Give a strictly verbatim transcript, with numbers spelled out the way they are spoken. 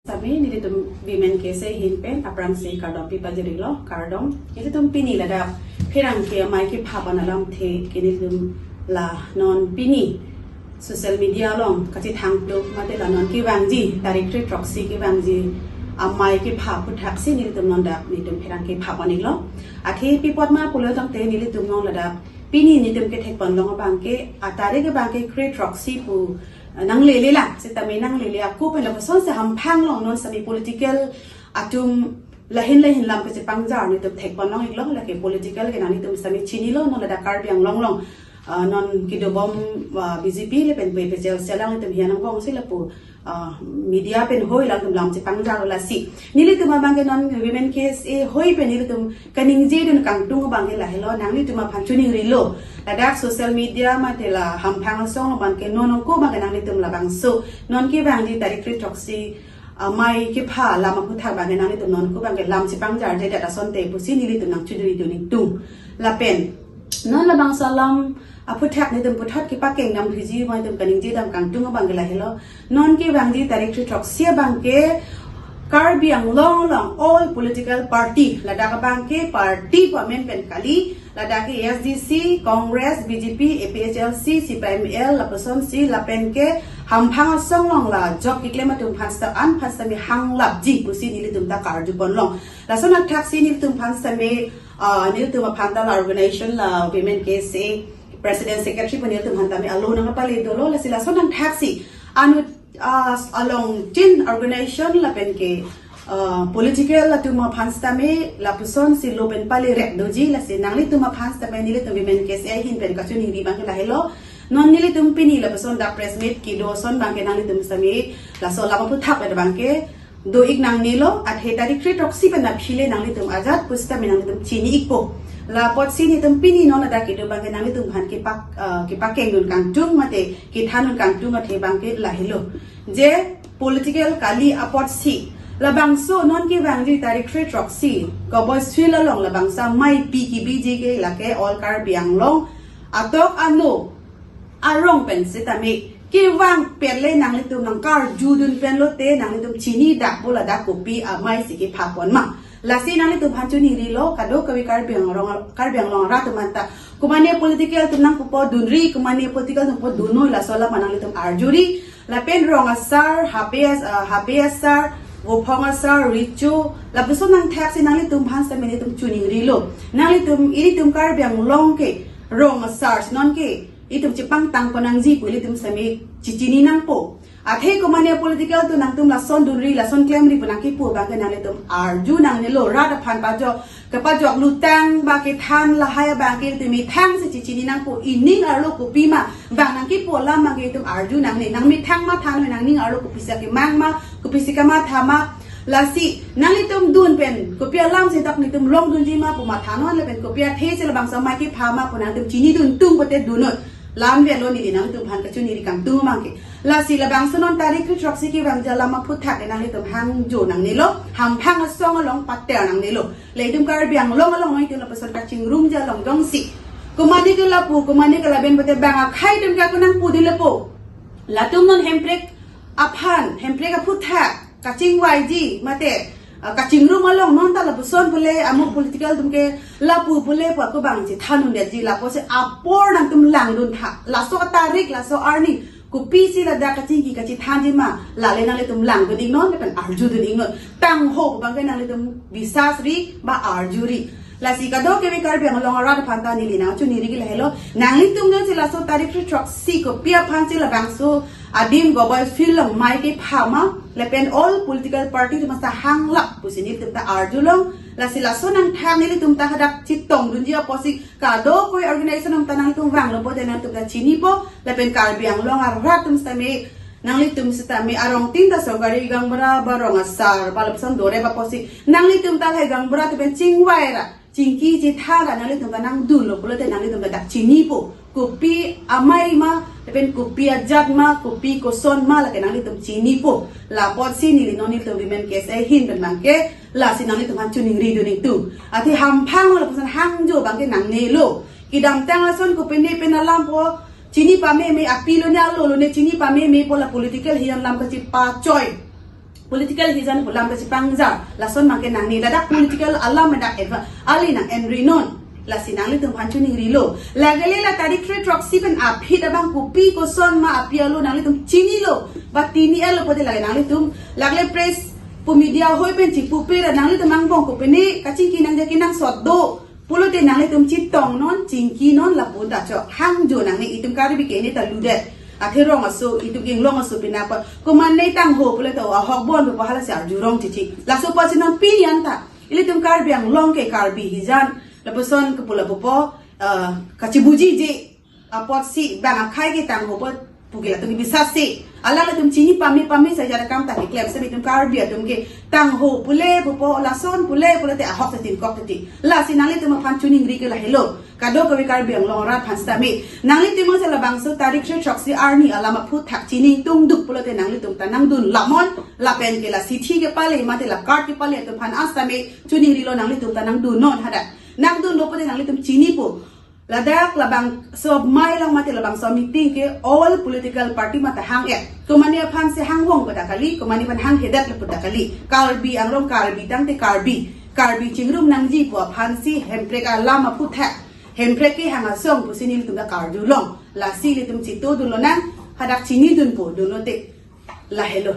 Sami nelitum Women K S A ahin pen aphrangsi kardom pajirilo, kardom. Nelitum pini ladak pherangke amei kepha aphan alamthe ke nelitum la non pini social media along kachethang pluk mate la non kevangji tarik kre throksi kevangji amei kepha aphuthaksi nelitum non dak nelitum pherangke pha pon-iklo. Athe pi apot ma pulo tangte nelitum non ladak pini nelitum kethek ponlong abangke atarik abangke kre throksi pu nanglele lang, sitame nanglele ako pen lapuson si hamphang along non sami political atum lahin lahin lam kachepangjar nelitum thek ponlong-iklo, lake political ke nanglitum sami chinilo, non ladak Karbi Anglong along, ah, non kedobom, ah, B J P lapen P P H L C along nelitum hian angbong si lapu, ah, media pen hoi alangtum lam chepangjarlo lasi. Nelitum abangke non Women K S A hoi pen nelitum kaningjedun kangtung abangke lahelo, nanglitum aphan choningrilo. Ladak social media mate la hamphang asong abangke non ako abangke nanglitum labangso non kevangji tarik kre throksi amei kepha alam aphuthak abangke nanglitum non ako abangke lam chepangjarjedet asonte pusi nelitum nangchoningridun ingtung. Lapen non labangso alam aphuthak nelitum puthot kepakeng dam phiji abang nelitum kaningje dam kangtung abangke lahelo. Non kevangji tarik kre throksi abangke Karbi Anglong along all political party, ladak abangke party pu amen pen kali, ladak ke A S D C, Congress, B J P, A P H L C, C P I M L, lapuson si lapen ke hamphang asong along la jok keklem atum aphan seta an aphan sitame hanglapji pusi nelitum ta karju ponlong. Lason athaksi nelitum aphan sitame, ah, nelitum aphan ta la organization la Women K S A President Secretary pu nelitum aphan tame alo nangpale dolo, lasi lason athaksi anut, ah, along tin organization lapen ke, ah, political atum aphan sitame lapuson si lo pen pale rek doji, lasi nanglitum aphan sitame nelitum Women K S A ahin pen kachoningri abangke lahelo. Non nelitum pini lapuson dak press meet kedo ason abangke nanglitum sitame laso alam aphuthak pen abangke do-ik nangnelo, athe tarik kre throksi pen aphi le nanglitum ajat pusitame nanglitum chini-ikpo. La apotsi nelitum pini non ladak kedo abangke nanglitum aphan kepak, ah, kepakengdun kangtung mate kethandun kangtung athe abangke lahelo. Je political kali apotsi labangso non kevangji tarik kre throksi Cowboys Field along labangso amei pi kebiji ke lake all Karbi Anglong atok ano arong pen sitame kevang pen le nanglitum nangkarjudun pen lote nanglitum chini dak bola dak kopi amei si kepha pon ma. Lasi nanglitum aphan choningrilo, kadokave Karbi Anglong, Karbi Anglong arat atum anta komane political atum nangpupodunri, komane political atum podun noi, laso alam nanglitum arjuri. Lapen rong asar, habe as-, ah, habe asar, vophong asar, richo, lapuson nangthaksi nanglitum aphan sitame nelitum choningrilo. Nanglitum, ilitum Karbi Anglong ke rong asar si non ke itum chepangtang pon nangji pu ilitum sitame chichini nangpo. Athe komane political atum nangtum lason dunri, lason klemri pu nangkipu abangke nanglitum arju nangnelo, rat aphan pajok, kepajok lutang ba kethan lahai abangke itum methang si chichini nangpo, ining arlo kopi ma abang nangkipu alam abangke itum arju nangne, nangmethang ma than, nangning arlo kopisi kemang ma, kopisi kamatha ma, lasi nanglitum dun pen kopi alam si dak nelitum longdunji ma pu mathanon lapen kopi athe si labangso amei kepha ma pu nangtum chinidun tung pote dunnon. Lam velo neli nanglitum aphan kachoningri kangtung abangke. Lasi labangso non tarik kre throksi kevangji alam aphuthak nanglitum hangjo nangnelo, hamphang asong along pater nangnelo. Ilitum Karbi Anglong along nangtum lapuson kachingrumji along jongsi komane ke lapu, komane ke laben pote bang akhei atum ke ako nangpudun lepo. Latum non Hemprek aphan, Hemprek aphuthak kachingvaiji mate, ah, kachingrum along non ta lapuson pule amo political atum ke lapu pule pu ako abang chethandundetji, lapusi apor nangtum langduntha. Laso atarik, laso arni kopisi ladak kachingki kachethanji ma, lale nanglitum langdun-iknon lapen arjudun-iknon. Tangho abangke nanglitum bisasri ba arjuri. Lasi kadokave Karbi Anglong arat aphan ta neli nangchoningri ke lahelo. Nanglitum non si laso tarik kre throksi kopi aphan si labangso adim Cowboys Field along amei kepha ma, lapen all political party atum ta hanglap pusi nelitum ta arjulong. Lasi laso nangthang nelitum ta hadak chetongdunji apotsi kadokave organization atum ta nangtum vanglo pote nangtum ta chinipo, lapen Karbi Anglong arat atum sitame nanglitum sitame arong tin ta Sogari gaonbura ba rong asar ba lapuson dore ba apotsi nanglitum ta lahai gaonbura atum pen chingvai ra, chingki chethan ra nanglitum ta nangdunlo pulote nanglitum ta dak chinipo. Kopi amei ma, lapen kopi ajat ma, kopi koson ma lake nanglitum chinipo. La apotsi neli non nelitum Women K S A ahin pen abangke lasi nanglitum aphan choningridun ingtung. Athe hamphang lapuson hangjo abangke nangnelo. Kedamtang ason kopine pen alampo, chini pameme, apilone alolone chini pamemepo, la political hiyan lam kachepachoi. political hijan pu alam kachepangjar, lason abangke nangne ladak political alam dak eva ali nang-enri non. Lasi nanglitum aphan choningrilo. Lagele la tarik kre throksi pen aphi abang kopi koson ma api alo nanglitum chinilo. Ba tini alo pote lage nanglitum lagle press pu media hoi pen chipupe ra nanglitum angbong kopine kachingki nangja kenangsot do pulote nanglitum chetong non, chingki non lapu ta chok. Hangjo nangne, itum Karbi ke ne ta ludet. Athe rong aso, itum ke inglong aso pina pa. Komane tangho pulote ahokbom pu hala si arjurong chichi. Laso pa si nangpi an ta. Ilitum Karbi Anglong ke Karbi hijan. Lapuson ke pula pupo, eh, kachibujiji apotsi bang akhai ke tangho pu ke latum ke bisasi. Alanglitum chini pame pame saja akam ta keklem semi itum Karbi atum ke tangho pule pupo, lason pule pulote ahok ta chingkok titi. Lasi nanglitum aphan choningri ke lahelo. Kadokave Karbi Anglong arat aphan sitame. Nanglitum mangsa labangso tarik kre throksi arni alam aphuthak chiningtungduk pulote nanglitum ta nangdun lamon, lapen ke la chithi kepale mate la card kepale atum aphan sitame choningrilo, nanglitum ta nangdun non hadak. Nangdunlo pote nanglitum chinipo. Ladak labangso amei along mate labangso meeting ke all political party mate hang-et. Komane aphan si hangvong pu ta kali, komane aphan hanghedet le pu ta kali. Karbi Anglong Karbi tangte Karbi. Karbi chingrum nangji pu aphan si Hemprek alam aphuthak, Hemprek kehang asong pusi nelitum ta karjulong. Lasi ilitum chitodun lonang, hadak chinidunpo, dunlote. Lahelo.